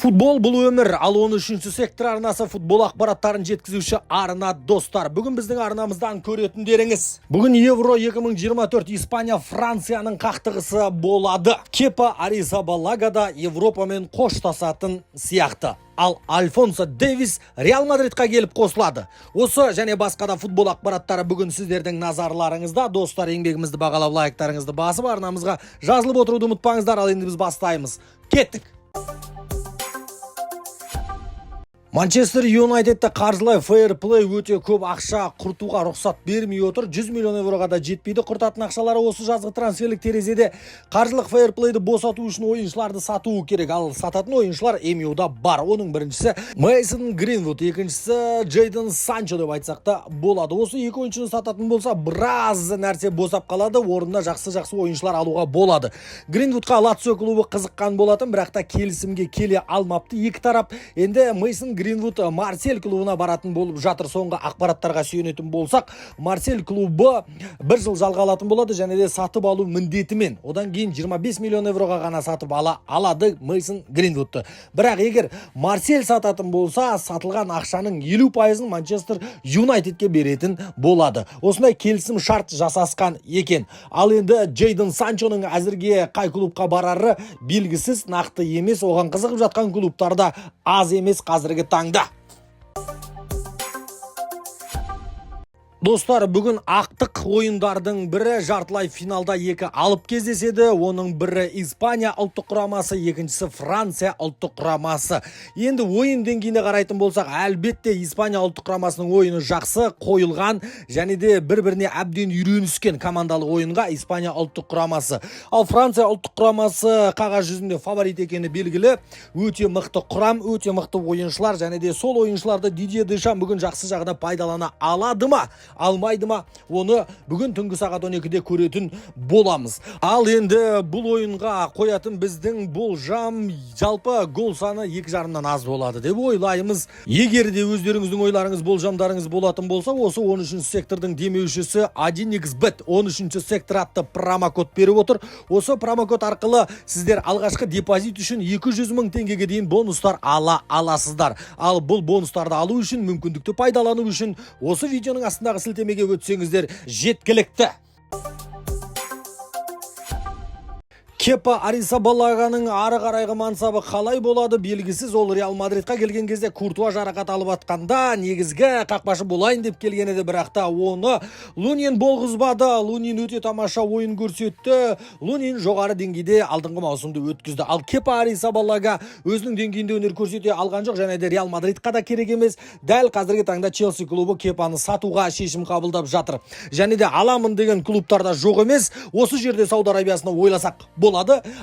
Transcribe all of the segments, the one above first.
Футбол бұл өмір, ал 13 сектор арнасы футбол ақпараттарын жеткізуші арна, достар. Бүгін біздің арнамыздан көретіндеріңіз. Бүгін Евро 2024 Испания Францияның қақтығысы болады. Кепа Аррисабалага да Европамен қоштасатын сияқты. Ал Альфонсо Дэвис Реал Мадридқа келіп қосылады. Осы және басқа да футбол ақпараттары бүгін сіздердің назарларыңызда. Достар, еңбегімізді бағалап, лайктарыңызды басып, арнамызға жазылып отыруды ұмытпаңыздар. Ал енді біз бастаймыз. Кеттік. Манчестер Юнайтедті қаржылай фейр-плей өте көп ақша құртуға рұқсат бермей отыр. 100 миллион евроға да жетпейді құртатын ақшалары осы жазғы трансферлік терезеде. Қаржылық фейр-плейді босату үшін ойыншыларды сатуы керек. Ал сататын ойыншылар МЮда бар. Оның біріншісі Мейсон Гринвуд, екіншісі Джейден Санчо деп айтсақ та болады. Осы екі ойыншыны сататын болса, біраз нәрсе босап қалады. Орнына жақсы-жақсы ойыншылар алуға болады. Гринвудқа Лацио клубы қызыққан болатын, бірақ та келісімге келе алмапты екі тарап. Енді Мейсон Гринвуд Марсель клубына баратын болып жатыр. Соңғы ақпараттарға сүйенетін болсақ, Марсель клубы бір жыл жалға алатын болады және де сатып алу міндетімен. Одан кейін 25 миллион евроға ғана сатып ала алады Мейсон Гринвудты. Бірақ егер Марсель сататын болса, сатылған ақшаның 50%-ын Манчестер Юнайтедке беретін болады. Осындай келісім шарт жасасқан екен. Ал енді Джейден Санчоның әзірге қай клубқа барары белгісіз, нақты емес. Оған қызығып жатқан клубтар да аз емес қазіргі таңда. Достар, бүгін ақтық ойындардың бірі, жартылай финалда екі алып кездеседі. Оның бірі Испания ұлттық құрамасы, екіншісі Франция ұлттық құрамасы. Енді ойын деңгейіне қарайтын болсақ, әлбетте Испания ұлттық құрамасының ойыны жақсы қойылған және де бір-біріне әбден үйреніскен командалық ойынға Испания ұлттық құрамасы. Ал Франция ұлттық құрамасы қағаз жүзінде фаворит екені белгілі. Өте мықты құрам, өте мықты ойыншылар және де сол ойыншыларды Дидье Дешам бүгін жақсы жағына пайдалана алады ма, алмайды ма, оны бүгін түнгі сағат 12-де көретін боламыз. Ал енді бұл ойынға қоятын біздің болжам, жалпы гол саны 2,5-нан аз болады деп ойлаймыз. Егер де өздеріңіздің ойларыңыз, болжамдарыңыз болатын болса, осы 13 сектордың демеушісі 1xBet 13 сектор атты промокод беріп отыр. Осы промокод арқылы сіздер алғашқы депозит үшін 200 мың теңгеге дейін бонустар ала аласыздар. Ал бұл бонустарды алу үшін, мүмкіндікті пайдалану үшін осы видеоның астындағы сілтемеге өтсеңіздер жеткілікті. Кепа Аррисабалаганың ары қарайғы мансабы қалай болады, белгісіз. Ол Реал Мадридқа келген кезде Куртуа жарақат алып атқанда негізгі қақпашы болайын деп келген еді, бірақ та оны Лунин болғызбады. Лунин өте тамаша ойын көрсетті. Лунин жоғары деңгейде алдыңғы маусымды өткізді. Ал Кепа Аррисабалага өзінің деңгейінде өнер көрсете алған жоқ және де Реал Мадридқа да керек емес. Дәл қазіргі таңда Челси клубы Кепаны сатуға шешім қабылдап жатыр. Және де аламын деген клубтар да жоқ емес. Осы жерде Сауд Арабиясына ойласақ болады.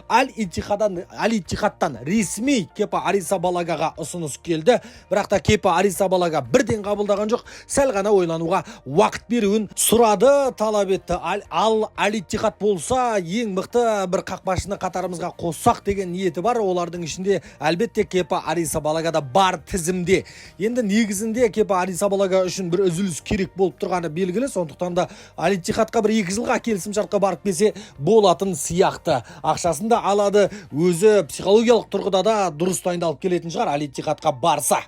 Аль Иттихадан, Аль Иттихадтан ресми Кепа Аррисабалагаға ұсыныс келді. Бірақ та Кепа Аррисабалага бірден қабылдаған жоқ. Сәл ғана ойлануға уақыт беруін сұрады, талап етті. Ал Аль Иттихад болса, ең мықты бір қақпашыны қатарымызға қоссақ деген ниеті бар. Олардың ішінде әлбетте Кепа Аррисабалага да бар тізімде. Енді негізінде Кепа Аррисабалага үшін бір үзіліс керек болып тұрғаны белгілі. Сондықтан да Аль Иттихадқа бір 2 жылға келісімшартқа барып келсе болатын сияқты. Ақшасын да алады, өзі психологиялық тұрғыда да дұрыс дайындалып келетін шығар Аль Иттихадқа барса.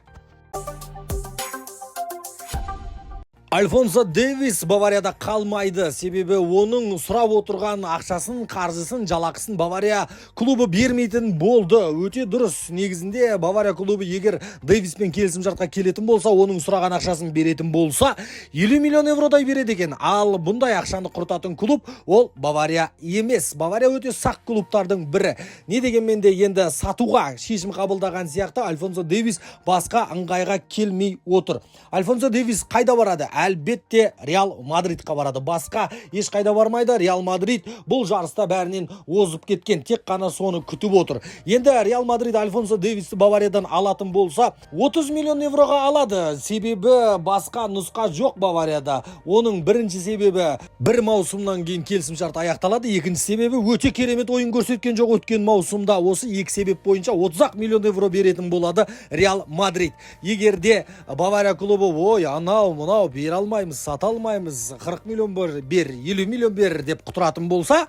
Альфонсо Дэвис Баварияда қалмайды, себебі оның сұрап отырған ақшасын, қаржысын, жалақысын Бавария клубы бермейтін болды. Өте дұрыс. Негізінде Бавария клубы егер Дэвиспен келісімшартқа келетін болса, оның сұраған ақшасын беретін болса, 50 миллион евродай береді екен. Ал бұндай ақшаны құртатын клуб ол Бавария емес. Бавария өте сақ клубтардың бірі. Не дегенмен де енді сатуға шешім қабылдаған сияқты. Альфонсо Дэвис басқа ыңғайға келмей отыр. Альфонсо Дэвис қайда барады? Әлбетте Реал Мадридқа барады. Басқа ешқайда бармайды. Реал Мадрид бұл жарыста бәрінен озып кеткен, тек қана соны күтіп отыр. Енді Реал Мадрид Альфонсо Дэвисті Бавариядан алатын болса, 30 миллион евроға алады. Себебі басқа нұсқа жоқ Баварияда. Оның бірінші себебі, бір маусымнан кейін келісімшарт аяқталады. Екінші себебі, өте керемет ойын көрсеткен жоқ өткен маусымда. Осы екі себеп бойынша 30 миллион евро беретін болады Реал Мадрид. Егер де Бавария клубы ой, анау мынау бере алмаймыз, сата алмаймыз, 40 миллион бер, 50 миллион бер деп құтыратын болса,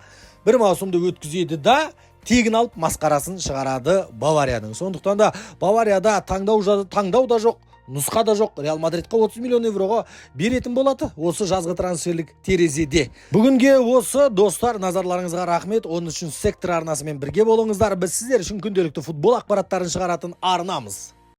бір маусымды өткізеді да, Тегін алып, масқарасын шығарады Баварияның. Сондықтан да Баварияда таңдау да жоқ, нұсқа да жоқ. Реал Мадридқа 30 миллион евроға беретін болады осы жазғы трансферлік терезеде. Бүгінге осы, достар. Назарларыңызға рахмет. 13 сектор арнасымен бірге болыңыздар. Біз сіздер үшін күнделікті футбол ақпараттарын шығаратын арнамыз.